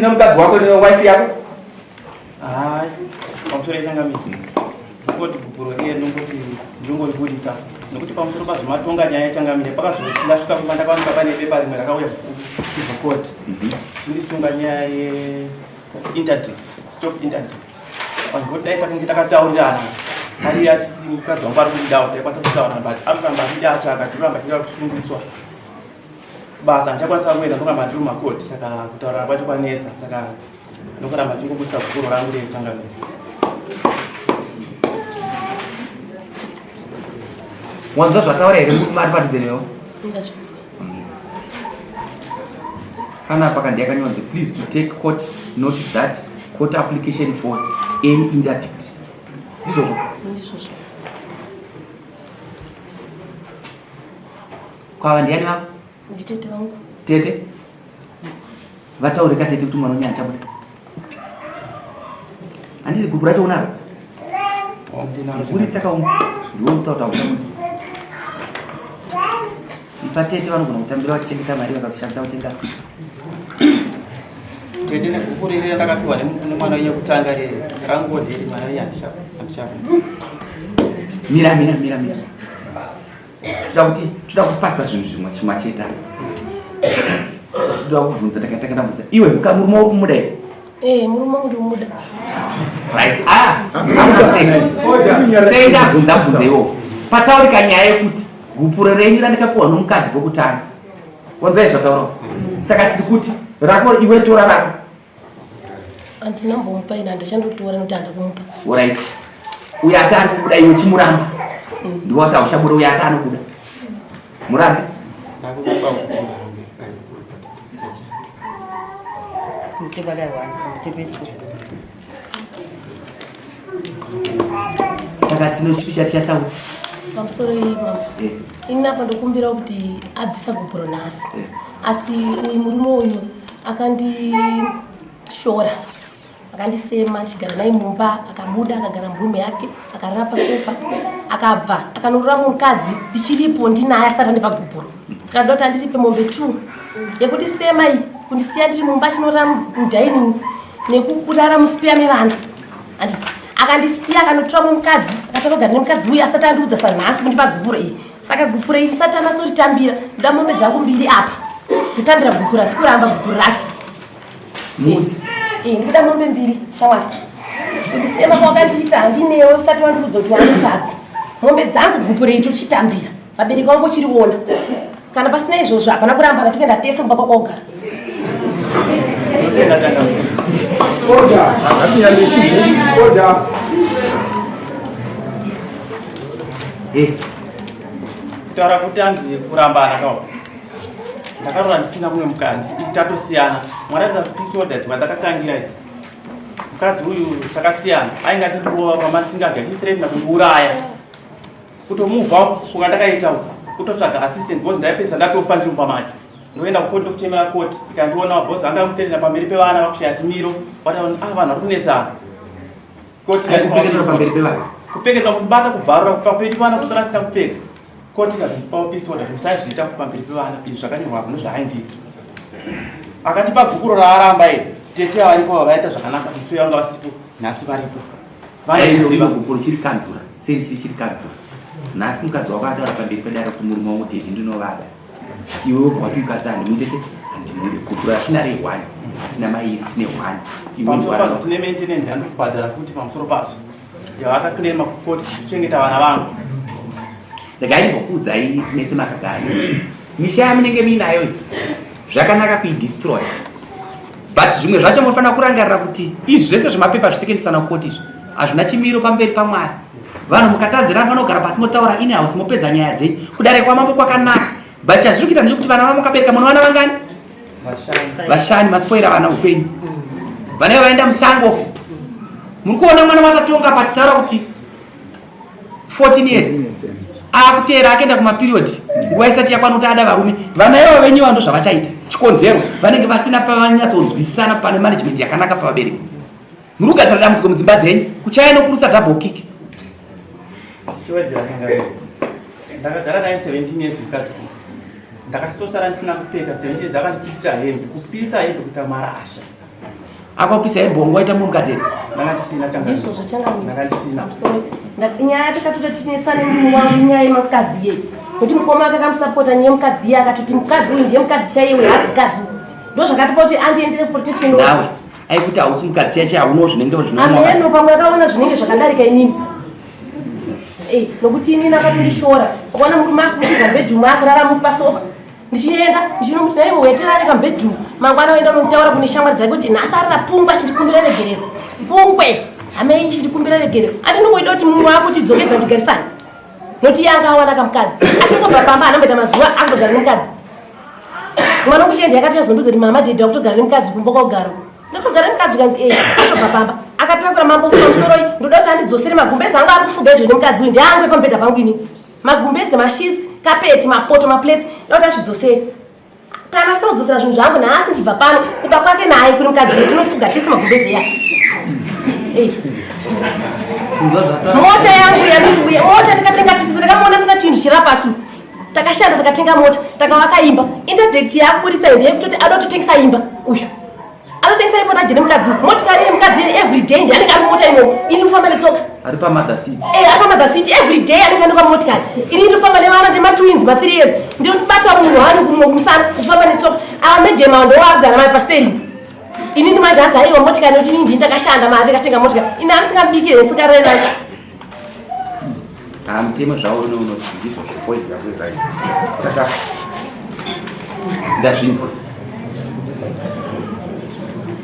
nemukadzi wako newife yako? Hayi, pamusoro yechangamire. Ndingoti gupuro iye ndongoti ndingoribudisa nekuti pamusoro pazvo matonga nyaya yechangamire pakazoti ndasvika kumba ndakawanika pane bepa rimwe rakauya kubva court chindisunga nyaya yeinterdict, stop interdict. Vanhu voti dai takange takataurirana ari achiti mukadzi wangu ari kundidawo taikwanisa kutaurana but anoramba achida atsvaka ndinoramba achida kusungiswa basa handichakwanisa kuenda ndoramba ndiri mumakoti saka kutaurana kwacho kwanetsa saka ndokuramba chingobudisa gupuro rangu rechangamire. Wanzwa zvataura here murume ari padhuze newe? Ndazvinzwa. Panapa kandi yakanyorwa please to take court notice that court application for any interdict. Ndizvozvo. Ndizvozvo. Kwava ndiani vako? Nditete vangu. Tete? Vataure ka tete kuti mwana unyaya achabuda. Handisi gupu racho unaro? Buritsa kaumwe. Ndiwe utaura kuti uchabuda. Ipa tete vanogona kutambira vachichengeta mari vakazoshandisa kutenga sipo. Tete negupu riri randakapiwa nemwana wenyu kutanga riri rangu riri mwana wenyu handichapa. Mira mira mira mira. Toda kuti toda kupasa zvinhu zvimwe chimwe cheta. Toda kubvunza takatanga ndabvunza. Iwe murume wako kumuda here? Eh, murume wangu ndinomuda. Right. Ah, sei ndabvunza bvunza iwo. Pataurika nyaya yekuti gupuro renyu randikapiwa nomukadzi kwekutanga. Wanzwa zvataura? Saka tiri kuti rako iwe tora rako. Handina mbomupa ini handichandotora nokuti handina kumupa. Alright. Uyo ati ari kubuda iwe chimuramba. Ndiwe wati hauchabuda uyo ati anobuda. Murambe. Saka tinoshipisha tichataura. Pamusoro iyi mama. Eh. Ini apa ndokumbira kuti abvisa gupuro nhasi. Asi uyu murume uyu akandishora. Akandisema ndichigara naye mumba, akabuda akagara murume yake, akarara pasofa, akabva akanorora mukadzi ndichiripo ndinaye asati andipa gupuro. Saka ndoda kuti andiripe mombe 2 yekuti sema iyi kundisiya ndiri mumba achinorara mudining nekurara muspeya mevana. Anditi akandisiya akanotora mukadzi akatanga kugara nemukadzi uyu asati andiudza sanhasi kundipa gupuro iyi. Saka gupuro iyi ndisati anatsoritambira ndoda mombe dzangu mbiri apa kutambira gupuro asi kuramba gupuro rake. Mudzi. Eh, ndikuda mombe mbiri shamwari. Kundisema kwawakandiita handinewe usati wandiudza kuti wane mukadzi. Mombe dzangu gupuro iyi tochitambira. Vabereki vangu uchiriona. Kana pasina izvozvo hapana kurambana tokuenda tese kumba kwakogara. Order. Order. Eh. Kutaura kuti anzi kurambana kawo. Ndakarora ndisina mumwe mukadzi, ichi tatosiyana. Mwaratidza kuti peace order dzimwe dzakatangira idzi. Mukadzi uyu takasiyana, ainge atindirova pamasingadya, achithreatena kundiuraya. Kutomuvha kuka ndakaita uku, kutotsvaga assistant because ndaipedzisa ndatofa ndiri mumba macho. Ndoenda kukoti ndokuchemera koti, ikandiona boss anga amuthreatena pamberi pevana vakushaya timiro, vataona ah vanhu vari kunetsana. Koti Kupfekedzwa pamberi pevana. Kupfekedzwa kubata kubvarura pamberi pevana kusara asina kupfeka. Koti ikazvipawo peace order musazviita pamberi pevana izvi zvakanyorwa apo ndozvaaindiita. Akandipa gupuro raaramba iri. Tete varipo vaita zvakanaka musi uya vanga vasipo nhasi varipo. Vanoziva gupuro chiri kanzura sei ndichi chiri kanzura. Nhasi mukadzi wako ataura pamberi pedare kuti murume wangu tete ndinovada. Iwe wobva wati mukadzi handimuite se handimude. Gupuro hatina rehwani hatina mairi tine hwani. Iwe Pamusoro ndiwaramba. pazvo tine maintenance yandikubhadhara futi pamusoro pazvo. Yavakaclaima kukoti kuchengeta vana vangu. Regai ndimbokuudzai mese makagara. Misha yamunenge muinayo iyi zvakanaka kuidestroy. But zvimwe zvacho munofanira kurangarira kuti izvi zvese zvemapepa zvisekendisana kukoti izvi hazvina chimiro pamberi paMwari. Vanhu mukatadzirana vanogara pasi motaura in house mopedza nyaya dzenyu. Kudare kwamambo kwakanaka. But chazviri kuita ndechekuti vana vamukabereka munowana vangani? Vashani maspoira vana upenyu. Vanenge vaenda musango. Muri kuona mwana watatonga patitaura kuti 14 years akuteera akaenda kumaperiod nguva isati yakwana kuti ada varume. Vana ivavo venyu ndo zvavachaita. Chikonzero vanenge vasina pavanyatsonzwisisana pane management yakanaka pavabereki. Muri kugadzira dambudziko mudzimba dzenyu kuchaya nokurusa double kick. Chiwedzera kanga. Ndakagara naye 17 years mukadzi uyu. Ndakasosara ndisina kupfeka 17 years akandipisira hembe, kupisa hembe kuita marasha. Akapisa hembe waita mumwe mukadzi here? Ndanga ndisina changamire. Ndizvozvo changamire. Ndanga ndisina. Pamusoro. Nyaya yatakatota tinetsane murume wangu inyaya yemukadzi iyeyi. Nekuti mukoma wake akamusapota nyaya yemukadzi iye akatoti mukadzi uyu ndiye mukadzi chaiye uyu haasi mukadzi uyu. Ndozvakatipa kuti andiendere kuprotection order. Nawe aikuti hausi mukadzi chaiye haunawo zvinenge Ameno zvinoona. pamwe akaona zvinenge zvakadarika inini. Eh, nokuti inini akatondishora. Akaona murume akutiza mubedroom akurara mupasofa. Ndichienda ndichinomuti naiwe weterare kamubedroom. Mangwana oenda unotaura kune shamwari dzake kuti nhasi arara pungwe achindikumbira regerero. Pungwe hama yenyu ichindikumbira regerero. Andinongoida kuti mumwe wako tidzokedzana tigarisane. Noti iye anga awana kamukadzi. Achingobva pamba anomboita mazuva akutogara nemukadzi. Mwana kuchienda yakati yazondiudza kuti mama dhedhi wakutogara nemukadzi kumba kwakugara. Ndotogara nemukadzi kanzi eh atobva pamba. Akatakura mambo pamusoro iyi ndoda kuti andidzosere magumbezi angu ari kufuga izvo nemukadzi uyu ndiangu pamubhedha pangu ini. Magumbezi, masheets, kapeti, mapoto, maplates ndoda kuti azvidzosere. Kana asina kudzosera zvinhu zvangu nhasi ndichibva pano kumba kwake naye kune mukadzi uyu tinofuga tese magumbezi iya. Eh. Mota yangu yandikuuya mota takatenga tese takamuona sina chinhu chira pasi. Takashanda takatenga mota takavaka imba. Interdict yakuburitsa ndeye kutoti ada kutotengesa imba uyu. Anotengesa imba tajene mukadzi. Motikari yemukadzi every day ndiye anenge ari mumota imomo. Ini kufamba netsoka. Ari pamother city. Eh, ari pamother city every day anenge ari pamotikari. Ini ndofamba nevana ndema twins ma 3 years. Ndinobata munhu hani kumusana ndifamba netsoka. Ava madam ava ndowagara mai pastering. Ini ndimanje hanzi aiwa motikari nekuti ini ndini ndakashanda mari ndakatenga motikari. Ini andisingabikire ndisingarare nayo. Ah, mutemo zvawo uno unoti ndizvo zvepoint zvakuizai. Saka ndazvinzwa.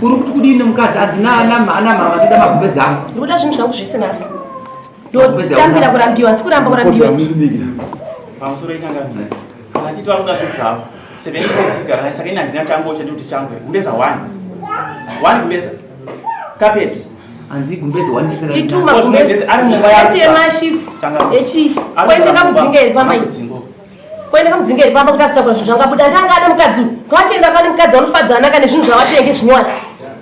Uri kuti kudini nemukadzi anzi ana mama ndida magumbezi angu. Ndikuda zvinhu zvangu zvese nhasi. Ndotambira kurambiwa, si kuramba kurambiwa. Pamusoro ichangamire. Kana titi vari kuda zvinhu zvavo. 7 years kugara naye saka ini handina changu chandikuti changu. Gumbeza 1. 1 gumbeza. Carpet. Anzi gumbezi 1 chete. Itu magumbezi. Ari mumba yako. Seti yemasheets. Changamire. Echi. Ari Kuende mumba. kamudzinga iri pamba iyi. Kamudzingo. Kuenda kamudzinga iri pamba kuti asitakura zvinhu zvangu abuda ndanga ane mukadzi uyu. Kwachienda pane mukadzi vanofadzana kana zvinhu zvavatenge zvinyowani.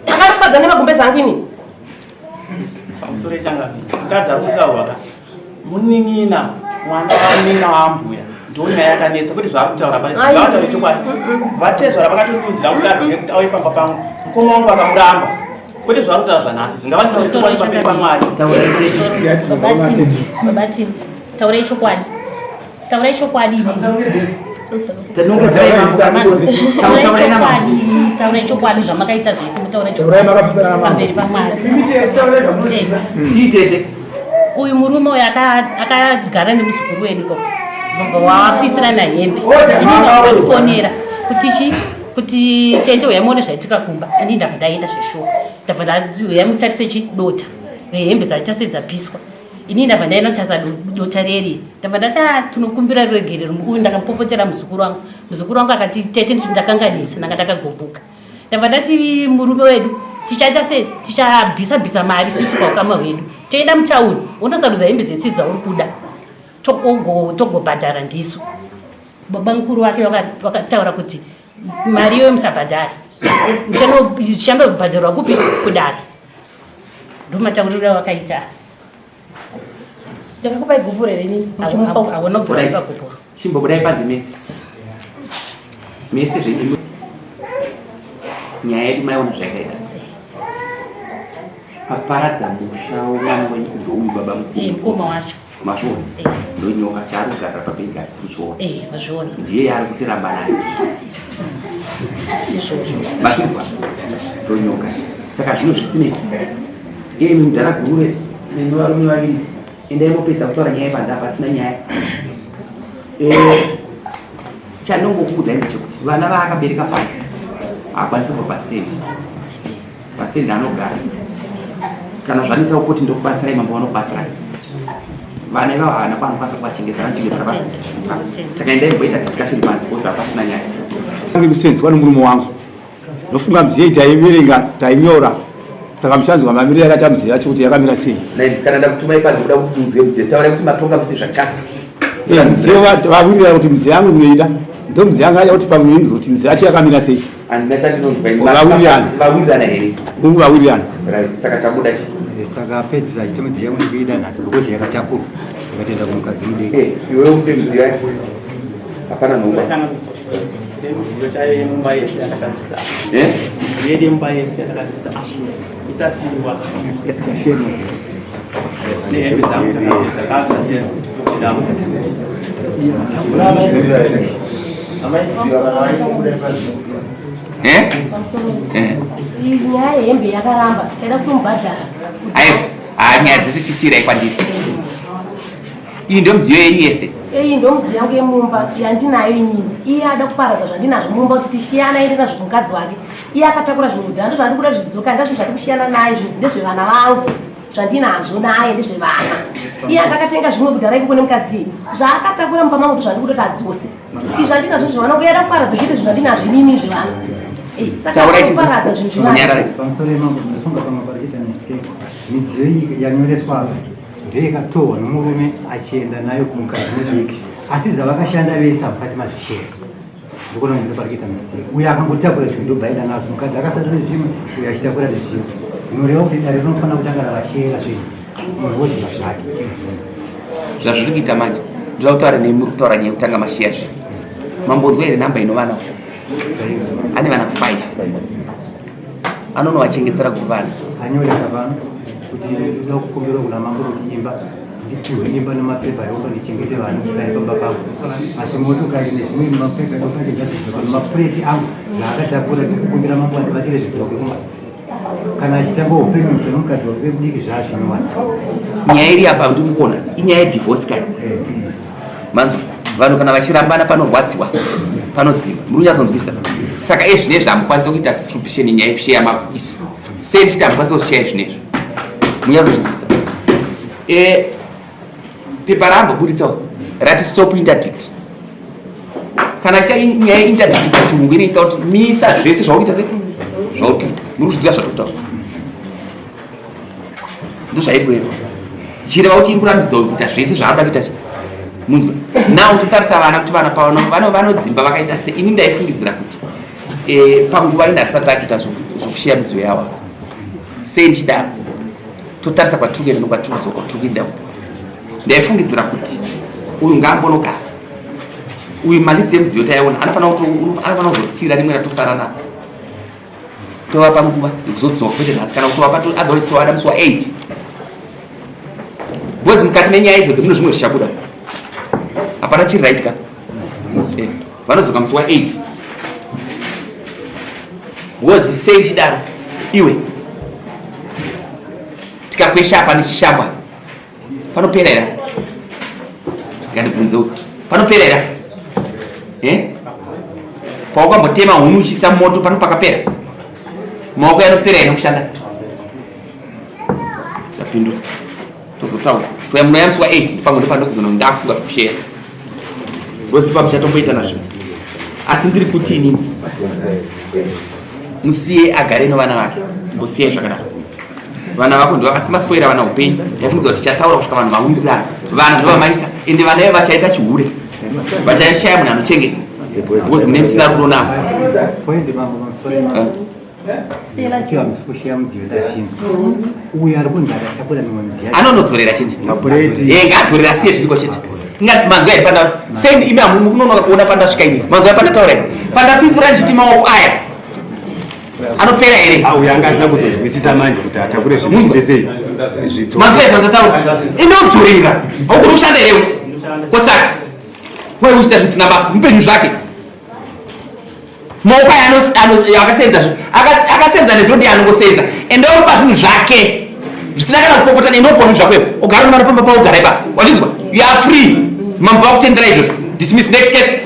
Akatofadzana nemagumbezi angu ini. Pamusoro ichangamire. Mukadzi ari kutaurwa ka. Munin'ina mwana wamunina waambuya. Ndiyo nyaya yakanetsa kuti zvaari kutaura pane Ai. zvataura chokwadi. Vatezvara vakatondiunzira mukadzi nekuti auye pamba pangu. Mukoma wangu akamuramba. Kwete zvaari kutaura zvanhasi. Zvingava chokwadi pamberi paMwari. Taurai tete. Baba Tim, taurai chokwadi. Taurai chokwadi. Tanongedzai mambo. Taurai Taurai namambo. chokwadi. Taurai chokwadi zvamakaita zvese mutaure Taurai chokwadi. makapesana namambo. Pamberi paMwari. Tii tete. Uyu murume uyu akagara nemuzukuru wedu ikoko. Vobva wapisirana hembe. Ini ndakamufonera kuti chi kuti tete uyai muone zvaitika kumba. Ini ndabva ndaenda zveshuwa. Ndabva ndauya mutarise chidota. Hembe dzaita sedzapiswa. Ini ndabva ndaenda kutarisa dota reri. Ndabva ndati "Ah, tinokumbira ruregerero. Uyu ndakamupopotera muzukuru wangu. Muzukuru wangu akati tete ndakanganisa ndanga ndakagumbuka. Ndabva ndati murume wedu tichaita se tichabvisa bvisa mari susu paukama hwedu. Toenda mutauni wondosarudza hembe dzetsi dzauri kuda. Togobhadhara ndisu. Baba mukuru wake vakataura kuti mari iyoyo musabhadhare. Tichandobhadharwa kupi kudare. Ndomatauriro avakaita. Ndakakupai gupuro here inini? Muchimupa. Hauna kubvira Alright. pagupuro. Chimbobudai panze mese. Mese zvenyu. Nyaya yedu maiona zvayakaita. Paparadza musha wemwana wenyu ndouyu baba mukuru. Mukoma wacho. Mazviona. Eh. Ndonyoka chaari kugara pabhenji hatisi kuchiona. Mazviona. Ndiye yaari kutiramba nayo. Izvozvo. Mazvinzwa? Ndonyoka. Saka zvino zvisinei. Iye mudhara gurure nemi varume vaviri. Endai mopedza kutaura nyaya yepanze apa pasina nyaya. Chandongokuudzai ndechekuti vana vaakabereka pano haakwanisi kubva pastendi. Pastendi anogara. Kana zvanetsa kuti ndokubatsirai mambo vanokubatsirai. Vana ivavo havana kwaanokwanisa kuvachengeta, vanochengetera vana. Saka endai mboita discussion panze because hapasina nyaya. Ange kusenzwa nomurume wangu. Ndofunga mziye taiverenga tainyora. Saka muchanzwa mamiriro yakaita mziye yacho kuti yakamira sei. Nai, kana ndakutumai panze kuda kuti munzwe mziye, taurai kuti matonga muchiti zvakati. Mziye vawirira kuti mziye yangu ndinoida. Ndo mziye yangu acha kuti pamwe inzwe kuti mziye yacho yakamira sei. Handina chandinonzwa ini. Vawirirana. Vawirirana here? Hungu vawirirana. Right, saka chabuda chi. Saka apedzisa achiti mudziyo yangu ndikuida nhasi because yakatakurwa yakatoenda kumukadzi mudiki. Iwewe upe mudziyo yako. Hapana nhomba. Midziyo chaiyo yemumba yese yakashandisa. Eh? Midziyo yedu yemumba yese yatakabvisa isasiiwa nehembe dzangu takabvisa kabva dziya. Eh? Eh. Nyaya yehembe yakaramba, taida kutomubhadhara. Aiwa, ah, nyaya dzese chisiirai kwandiri. Iyi ndiyo midziyo yenyu yese? Iyi ndo midziyo yangu yemumba yandinayo inini. Iye ada kuparadza zvandinazvo mumba kuti tishiyana, aende nazvo kumukadzi wake. Iye akatakura zvinhu kudhara, ndozvandi kuda zvidzoka, ndazvo zvati kushiyana naye. Zvinhu ndezvevana vangu, zvandinazvo naye ndezvevana. Iye andakatenga zvimwe kudhara ikoko nemukadzi iyi, zvaakatakura mumba mangu ndozvandi kuda kuti adzose. Izvi zvandinazvo zvevana, uye ada kuparadza chete zvinhu zvandinazvo inini zvevana. Saka Taurai. kuparadza zvinhu zvevana. Chimbonyararai. Pamusoro yemambo, ndinofunga pamwe pari kuita mistake. Midziyo iyi yanyoreswa apa ndeyakatorwa nomurume achienda nayo kumukadzi mudiki, asi zvavakashanda vese hamusati mazvishera. Ndikuona kuti pari kuita mistake. Uyo akangotakura zvinhu ndobva aenda nazvo, mukadzi akasara nezvimwe, uyo achitakura nezvimwe. Zvinoreva kuti dare rinofanira kutanga ravashera zvinhu, munhu woziva zvake. Zvazviri kuita manje, ndoda kutaura nemi, muri kutaura nyaya yekutanga mashiya zvinhu. Mambonzwa here namba inovana? Ane vana 5, anonovachengetera kuvana. Anyoresa pano kuti ndoda kukumbirwa kuna mambo kuti imba ndipiwe, imba nemapepa eumba, ndichengete vana, ndisare pamba pangu. Asi motokari nezvimwe mapepa emotokari ngazvidzoke, nemapureti angu zvaakatakura. Ndikukumbira mambo andibatsire zvidzoke kuma kana achitanga upenyu mutsva nomukadzi wake mudiki zvaazvinyowani. Nyaya iri apa ndikuona inyaya yedivorce kai. Manzwa, vanhu kana vachirambana panorwadziwa, panodzimba, muri kunyatsonzwisa. Saka ezvinezvi hamukwanisi kuita distribution yenyaya yekusheya maisu. Sei ndichiti hamukwanisi kusheya zvinezvi? Munyatsozvinzwisa. Pepa raamboburitsawo rati stop interdict. Kana chiita nyaya yeinterdict pachirungu inoita kuti misa zvese zvauri kuita, se zvauri kuita. Muri kuzviziva zvatiri kutaura, ndozvairi kureva, ichireva kuti iri kurambidza kuita zvese zvaanoda kuita. Munzwa, now totarisa vana kuti vana pavano vanodzimba vakaita sei. Ini ndaifungidzira kuti panguva ino hatisati takuita zvokushiya midziyo yavo. Sei ndichidaro? Totarisa kwatiri kuenda nokwatiri kudzoka, kwatiri kuenda. Ndaifungidzira kuti uyu ngaambonogara uyu, malist emidziyo taiona, anofanira kuzotisiyira rimwe ratosara naro, tovapa nguva yekuzodzoka, kwete nhasi, kana kutovapa, otherwise tovada musi wa8, because mukati menyaya idzodzo mune zvimwe zvichabuda. Hapana chiri right ka. Vanodzoka musi wa8, because sei ndichidaro? Iwe, tikakwesha apa nechishamba panopera here? Ngandibvunze uyu, panopera here? Eh? Paukambotema huni uchiisa moto pano pakapera? Maoko yanopera here kushanda? Ndapindura, tozotaura. Toya munoya musi wa8, pamwe ndopandokugona ndakufunga zvekusheya, because ipapo chatomboita nazvo. Asi ndiri kuti inini musiye agare nevana vake, mbosiyai zvakadaro. Vana vako ndo asi maspoira vana upenyu. Ndaifungidza kuti tichataura kusvika vanhu vawirirana. Vana ndovamaisa, ende vana ivo vachaita chihure, vachashaya munhu anochengeta, because mune musina rudo navo. Point, mambo, pamusoro yemambo. Kuti hamusi kushiya mudziyo tazvinzwa. Uyo ari kunzi akatakura mimwe midziyo yacho. Anonodzorera chete. Mapureti. Ngaadzorera, asiye zviriko chete. Manzwa here panda sei imi hamu kunonoka kuona pandasvika imi? Manzwa pandataura here, pandapindura ndichiti maoko aya anopera here? Ah, uyo anga asina kuzonzwisisa manje kuti atakure zvinhu zvese zvitso. Manzwa here zvandataura? Inodzorera, haukuri kushanda here? Kosaka wai uchiita zvisina basa mupenyu zvake. Maoko aya akasenza akasenza nezvo ndiye anongosenza. Ende opa zvinhu zvake zvisina kana kupopotana. Inopona zvako iwe, ugara nomana pamba paugara ipa. Wachinzwa? You are free. Mambo vakutendera izvozvo. Dismiss, next case.